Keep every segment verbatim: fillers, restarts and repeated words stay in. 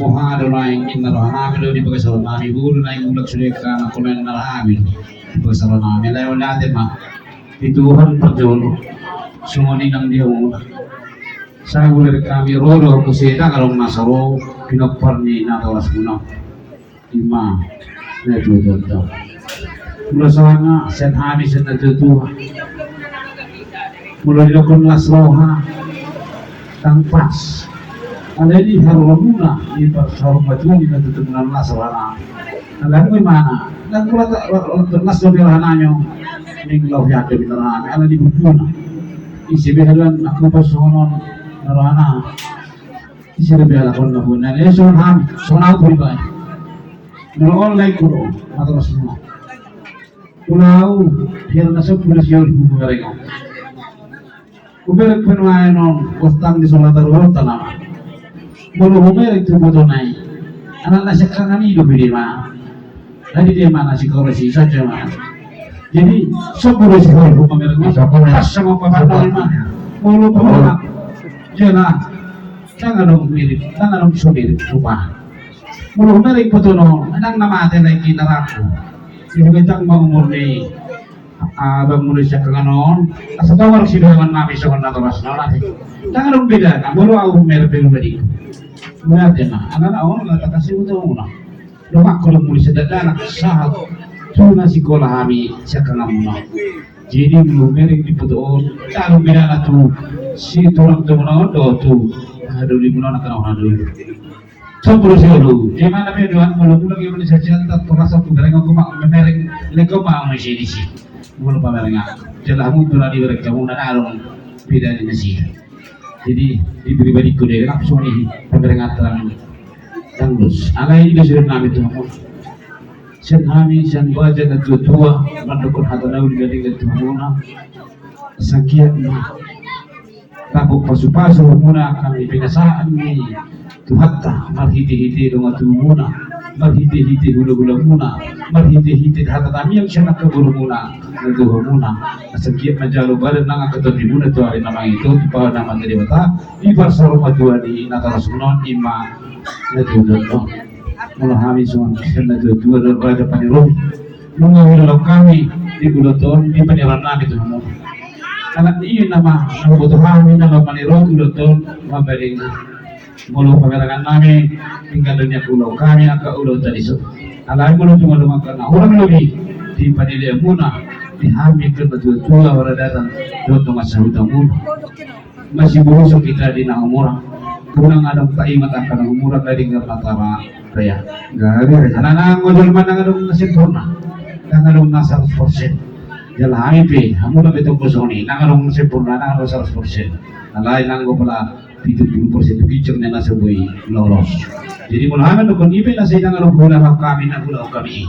Roha do naeng inna roha nami do di bagasan nami, bulu naeng mulak sude ka na konen na nami do di bagasan nami. Alai mauliate ma di Tuhan parjolo, songon i nang di hamuna. Sai mulak hami ro do muse, ndang adong na so ro pinompar ni natoras muna. Ima na tuatua. Molo sanga sian hami sian na tuatua, molo didokkon las roha, ndang pas. Alai di haroronmuna, di parsaurmatuaon i na tutu muna las roha nami. Alai molo imana ndang molo las roha nami, ning laho hian do di roha nami ala di burjuna. Ise be haduan aku pas songon on na roha nami. Ise be halak on na bona, eh, songon hami, songon au pribadi. Molo on lae kulo, matoras muna. Kulo au, biar na so kulo siol humereng on. Humereng pe nuaeng on, bostang di sola taruhon tanama. Molo humereng tu botona i, anak na siangkangan i do bede ma. Jadi dia mana si koresi saja ma. Jadi, so kulo siol humereng on, pas sama papator ma. Molo papator, jelas. Ndang adong mirip, ndang adong so mirip rupa. Molo humereng botona on, ndang na mate lagi naraku. Jadi bentang ma umur ni abang muna siangkangan on, asa tau arsi dohongan nami songon natoras na on. Ndang adong bedana molo au humereng pe pribadi. Mauliate ma, alana on na takasi botona. Donganku do muli sada dakdanak sahat tu na sikola hami siangkangan muna. Jadi molo humereng di botona on, ndang adong bedana tu si tulang tu muna on dohot tu na doli muna on, angka na doli. Sampulu siolu, di mana pe doan molo muna, di mana saja, ndang torasa humereng, aku mak memereng lengkau ma muse disi. Molo pamerengan, jala hamu tu na dibereng hamu na adong beda ni nasida. Jadi di pribadiku de, langsung i pamerengan terang. Dangdus. Alai i do sian hami tu hamuna. Sian hami, sian raja na tuatua, mandokkon hata na uli na denggan tu hamuna. Sangkiat ma dapot pasupasu hamuna angka na pinasahat ni Tuhanta, marhitehite dongan tubumuna, marhitehite hulahulamuna, marhitehite hata tamiang sian angka borumuna na tu hamuna. Sangkiat manjalo badan nang angka tondimuna tu ari na mangihut, tu pahala ni Amanta Debata, di parsaurmatuaon i na tarasmuna on, ima na tuatua. Molo hami songon sian na tuatua dohot raja paniru, nunga huida hami di ulaon on, di paniroan nami tu hamuna. Alani i nama na huboto hami na laho manirot ulaon on, mambahen molo pamerengan nami, tinggal do nian ulaon hami angka ulaon tadi so. Alai molo tung adong angka na hurang lobi di panilehonmuna di hami angka na tuatua, raja dohot dongan sahutamuna. Masih bohong so hita di na humurang. Unang adong taingot angka na humurang, na denggan ma tara daya. Alana nang jolma ndang adong na sempurna, ndang adong na saratus persen. Jala hami pe, hamuna pe tong songon i, ndang adong na sempurna, ndang adong saratus persen. Alai nanggo pola pitu pulu persen tu ginjang ni na so boi lolos. Jadi molo hami mandokkon i pe na sai ndang adong hulahon hami na hulahon hami i.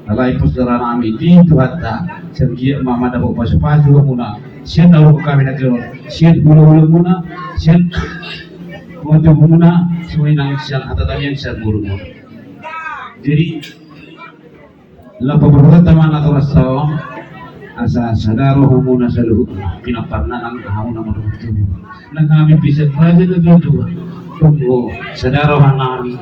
Alai pos roha nami di Tuhanta, sangkiat ma mandapot pasupasu hamuna sian na hurang hami na jolo, sian hulahulamuna, sian dongan tubumuna, songon i nang sian hata tamiang sian borumuna. Jadi laho paborhatta ma natorasta on, asa sada rohamuna saluhutna, pinomparna nang hamuna mandohot tubu. Nang hami pe sian raja na tuatua, tonggo sada roha nami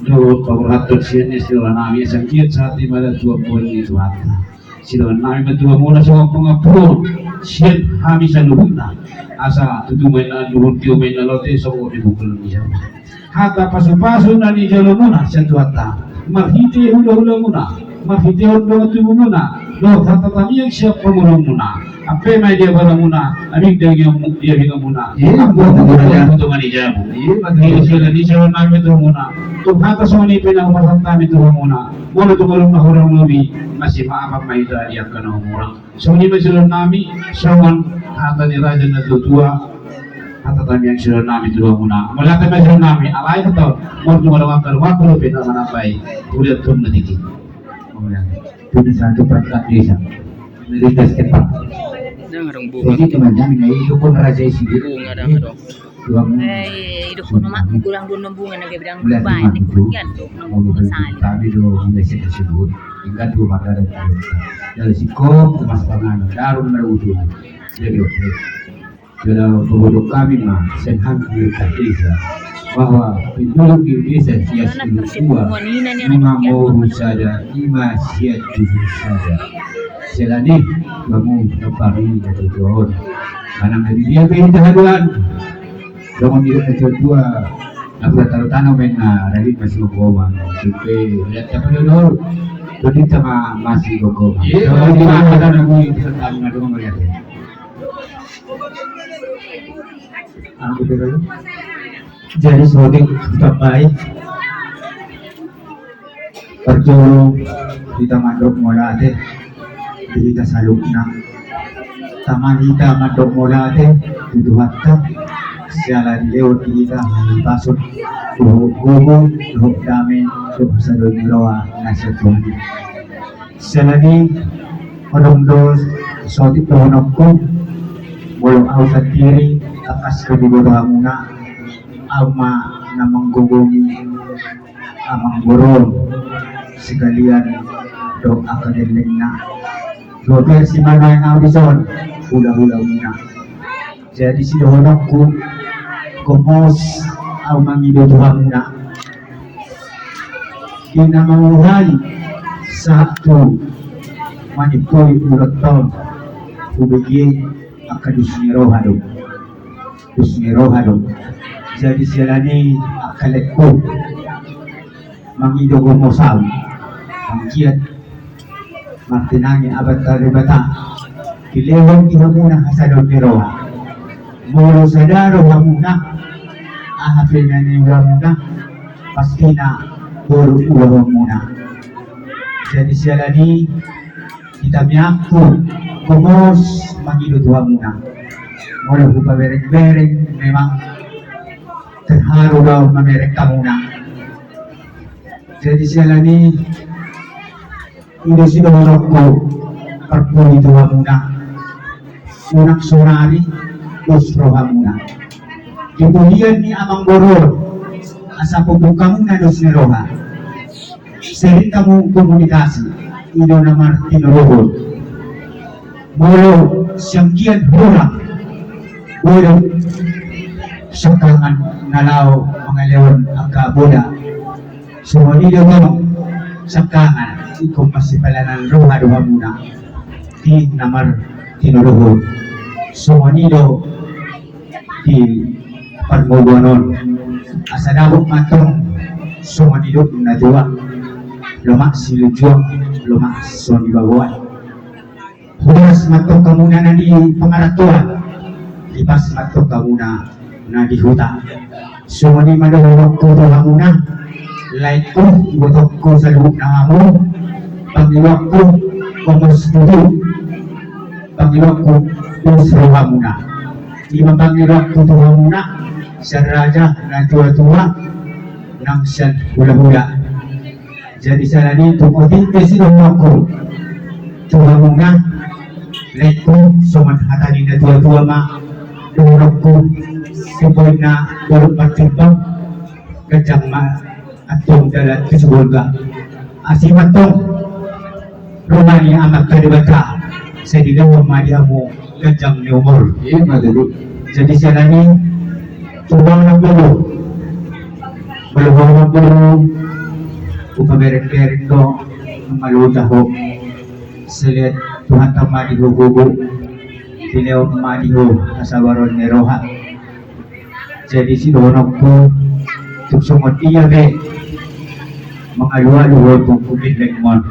dohot paborhathon sian ni si roha nami, sangkiat sahat i ma tu ampuon ni Tuhanta. Sidohonon nami ma tu hamuna songon pangampuon sian hami saluhutna, asa tutu ma inna luhut, tio ma inna lote, songgop di bungkul ni jabu. Hata pasupasu na nijalo muna sian Tuhanta, marhite hulahulamuna, marhitehon dongan tubumuna, dohot hata tamiang sian pamoruonmuna. Ampe ma i di abaramuna, abing daingamuna, ampuon tu tonga ni jabu. Jadi sidohonon nami tu hamuna, tung hata songon i pe na hupasahat hami tu hamuna. Molo tung adong na hurang lobi, masimaafan ma hita di angka na humurang. Songon i ma sidohonon nami, songon hata ni raja na tuatua, hata tamiang sidohonon nami tu hamuna. Mauliate ma sidohonon nami, alai hata on, molo tung adong angka donganku dope na manambai, huliat tu na tingki. Mauliate. Itu satu perangkat desa. Dari desa Kepang. Jadi teman-teman, nah, itu pun raja isi dia. Bunga dah dong. Eh, hidup kono mak kurang dua enam bunga na gabe dang bae. Kami do mulai sini sebut. Tinggal dua mata dan dari sikop ke mas pangan darum na utuh. Jadi oke. Jadi boboto kami ma sian hami pemerintah desa. Bahwa penduduk di desa Sias Ulu Dua nunga moru sada, ima sian dusun sada. Siala ni i, hamu na parhata ni natuatua on, manang na di dia pe hita haduan, songon nidok ni natuatua, na pura tarutana main na ragin masih gogoman. Supe lihat siapa dulu. Jadi sama masih gogoman. Iya, sama masih di mana gogoman. Ada na bui di sana, na rumah melihat. Jadi, saotik, Tuan, baik. Parjolo hita mandok mauliate di hita saluhutna. Tama hita mandok mauliate tu Tuhanta, siala dilehon di hita hahipason, dohot gogo, dohot dame, dohot sadari ni roha na sian Tuhan i. Siala ni i, adong do saotik dohononku, molo au sandiri, tangkas do diboto hamuna, au ma na manggogongi amangboru on, sekalian dohot angka gellengna. Dua versi ma nuaeng au dison, hulahula muna. Jadi sidohononku, gomos au mangido tu hamuna. Di na mangihut sahat tu manimpuli ulothon, hubege angka dos ni roha do. Dos ni roha do. Jadi siala ni i, angka lengku, mangido gomos au, anggiat martinangi Amanta Debata, dilehon di hamuna hasadaon ni roha. Molo sada rohamuna, aha pe na niulamuna, pastina boru ulaonmuna. Jadi siala ni i, di tangiangku, gomos mangido tu hamuna. Molo hupaberengbereng, memang terharu do au mamereng hamuna. Jadi siala ni i, i do sidohononku, parpudi tu hamuna. Unang saonari dos rohamuna. Di pudian ni amangboru on, asa pupuk hamuna dos ni roha. Sering hamu komunikasi, i do na martinuluhon. Molo sianggian hurang, boi do sangkangan na laho mangalehon angka boda. Songon i do tong sangkangan, ingkon masipalanan roha do hamuna di na martinuluhon. Songon i do di parngoluon on. Asa dapot ma tong songon nidok ni natua, lomak silinjuang, lomak sibaboan. Horas ma tong hamuna na di pangarantoan, hipas ma tong hamuna na di huta. Songon i ma dohononku tu hamuna, laengku, ibotongku saluhutna hamu, pangidoanku, gomos tutu. Pangidoanku, dos rohamuna. I ma pangidoanku tu hamuna, sian raja, natuatua, nang sian hulahula. Jadi siala ni i, tung otik pe sidohononku tu hamuna, laengku, songon hata ni natuatua ma dohononku, tu poinna dolok marjumpang, ganjang ma antong dalan tu surga. Asi ma antong roha ni Amanta Debata, sai dilehon ma di hamu ganjang ni umur. Ima tutu. Jadi siala ni i, tu ho amangboru, molo ho amangboru, hupaberengbereng do, nunga loja ho. Sai dilehon Tuhanta ma di ho gogo, dilehon ma di ho hasabaron ni roha. Jadi sidohononku, tung songon dia pe mangalualu ho tu gellengmon,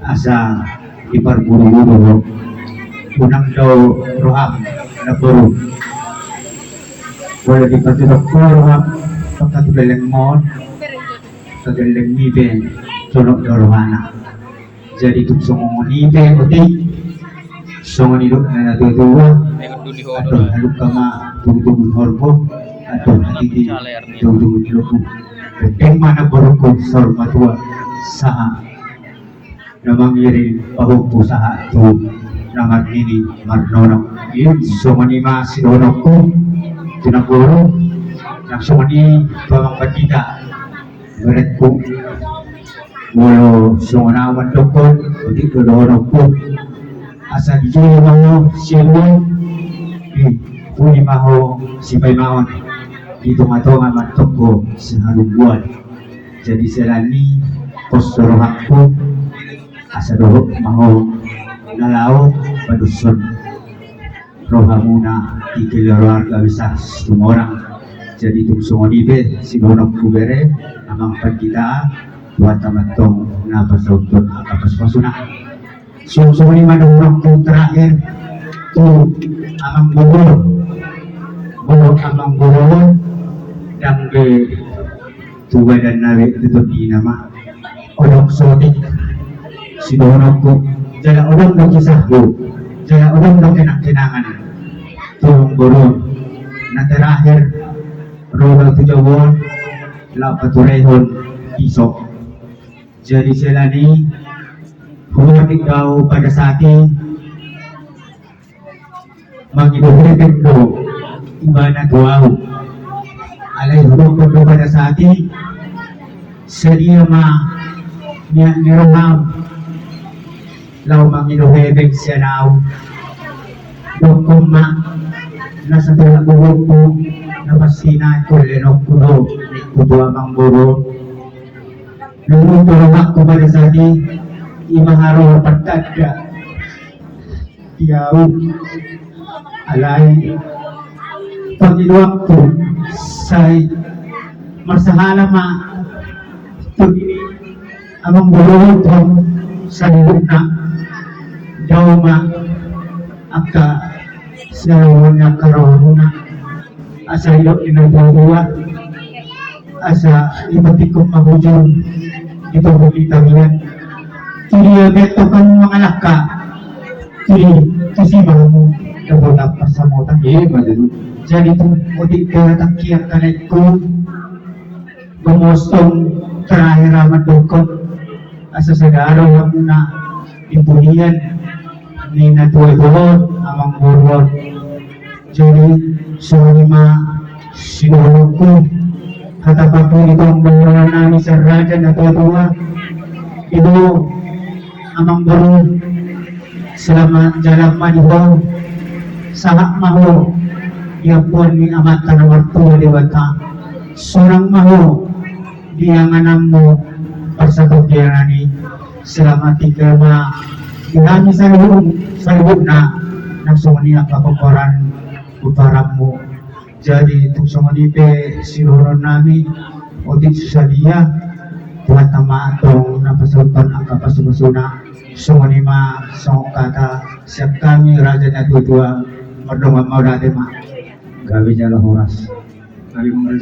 asa diparguruguru ho. Unang dao roham, amangboru. Molo dipatudok ho roham tu gellengmon, tu gellengmi pe jonok do rohana. Jadi tung songon i pe otik, songon nidok ni natuatua, antong halumpang ma togutogu ni horbo, antong hatiti togutogu ni lombu. Gelleng ma, amangboru, saur matua sahat na mangiring pahompu sahat tu na marnini marnono. Songon i ma sidohononku tu amangboru, nang songon i tu amang pandita. Berengku, molo songon au mandokkon, otik do dohononku. Asa dijou ma ho sian on, di pudi ma ho sipaimaon. Di tonga-tonga ma antong ho sihalungguan. Jadi siala ni i pos do rohangku asa dohot ma ho na laho padushon rohamuna di keluarga besar Situmorang. Jadi tung songon i pe sidohononku bere, amang pandita, Tuhanta ma antong na pasauthon angka pasupasuna. Songon i ma dohononku terakhir tu amang boru, boru amang boru on, dang be tu badanna be, tu tondina ma. Odong sotik sidohononku, jala odong do kisahku, jala odong do kenang-kenangan tu amang boru on. Na terakhir ro do tu jabu on laho paturehon piso. Jadi siala ni i huborngin do au pada saat i, mangido hepeng do ibana tu au. Alai hudokkon do pada saat i, sadia ma niat ni roham laho mangido hepeng sian au. Dokkon ma, na satolak gogonku, na pasti na ingkon lenongku do, ningku tu amang boru on. Luhut do rohangku pada saat i, i ma haroa partanda di au. Alai pangidoanku sai marsahala ma tu amang boru on tu hamu saluhutna. Dao ma angka sialuhon ni angka rohamuna, asa didok ni na tua-tua, asa dipatingkon ma bujur di togu ni tapian. Tu dia be antong hamu mangalangka, tu dia, tusi ma hamu dapotan pansamotan. Jadi tu otik pe hatangki angka laengku, gomos tong terakhir au mandokkon, asa sada rohamuna di pudian ni na tua-tua on, amang boru on. Jadi songon i ma sidohononku, hata pamungka tong dohonon nami sian raja na tua-tua. Ido amang boru, selamat jalan ma di ho, sahat ma ho di ampuan ni Amanta na martua Debata. Sonang ma ho di ingananmu parsatongkinan i. Selamat tinggal ma di hami saluhut, saluhutna, na songon i angka pomparan pomparanmu. Jadi tung songon i pe sidohonon nami, otik so sadia, Tuhanta ma antong na pasauthon angka pasupasuna. Songon i ma songon hata sian hami raja na tua-tua, mardongan mauliate ma. Gabe jala horas. Gabe ma raja.